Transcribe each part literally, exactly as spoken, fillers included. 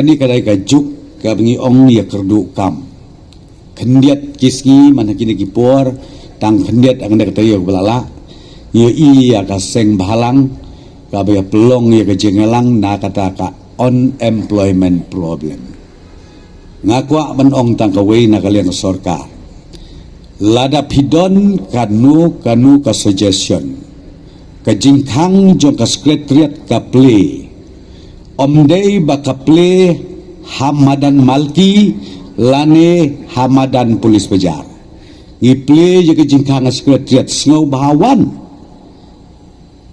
Kane ka dei ka juk kaba ngi ong ïa kyrduh kam. Khyndiat ki sngi man ha kine ki por, tang khyndiat ha kane ka taïew ba la lah, ngi ïohi ïa ka seng bhalang kaba ïa pynlong ïa ka jingïalang na kata ka unemployment problem. Nga kwah ban ong tang kawei na ka liang ka sorkar. Lada phi don kano kano ka suggestion, ka jingkhang jong ka secretariat ka plie, ym dei ba ka plie ha madan Malki lane ha madan Police Bazar. Ngi plie ïa ka jingkhang ha secretariat, sngewbha wan.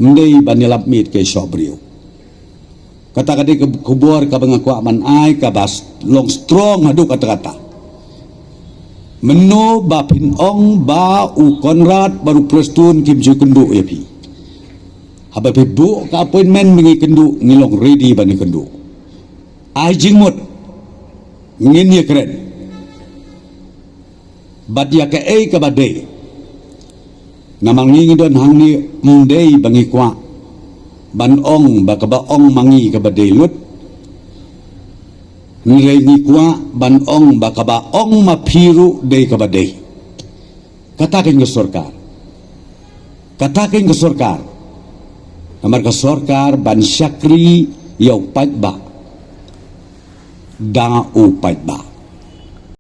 Ym dei ban ïalap miet ka shoh briew. Kata ka dei ka khubor kaba nga kwah ban ai, kaba long strong haduh katta katta. Mynno ba phin ong ba u Conrad bad u Prestone kim ju kynduh ïa phi, haba phi buh ka appointment ba ngi kynduh, ngi long ready ban ïa kynduh. Ai jingmut, ngin ïa kren bad ïa kaei kaba dei. Namar ngi ngi don hangne, ym dei ba ngi kwah ban ong ba kaba ong ma ngi kaba dei lut. Hynrei ngi kwah ban ong ba kaba ong ma phi ruh dei kaba dei. Kata ka dei ka sorkar. Kata ka dei ka sorkar. Namar ka sorkar ban shakri ïa u paidbah da u paidbah.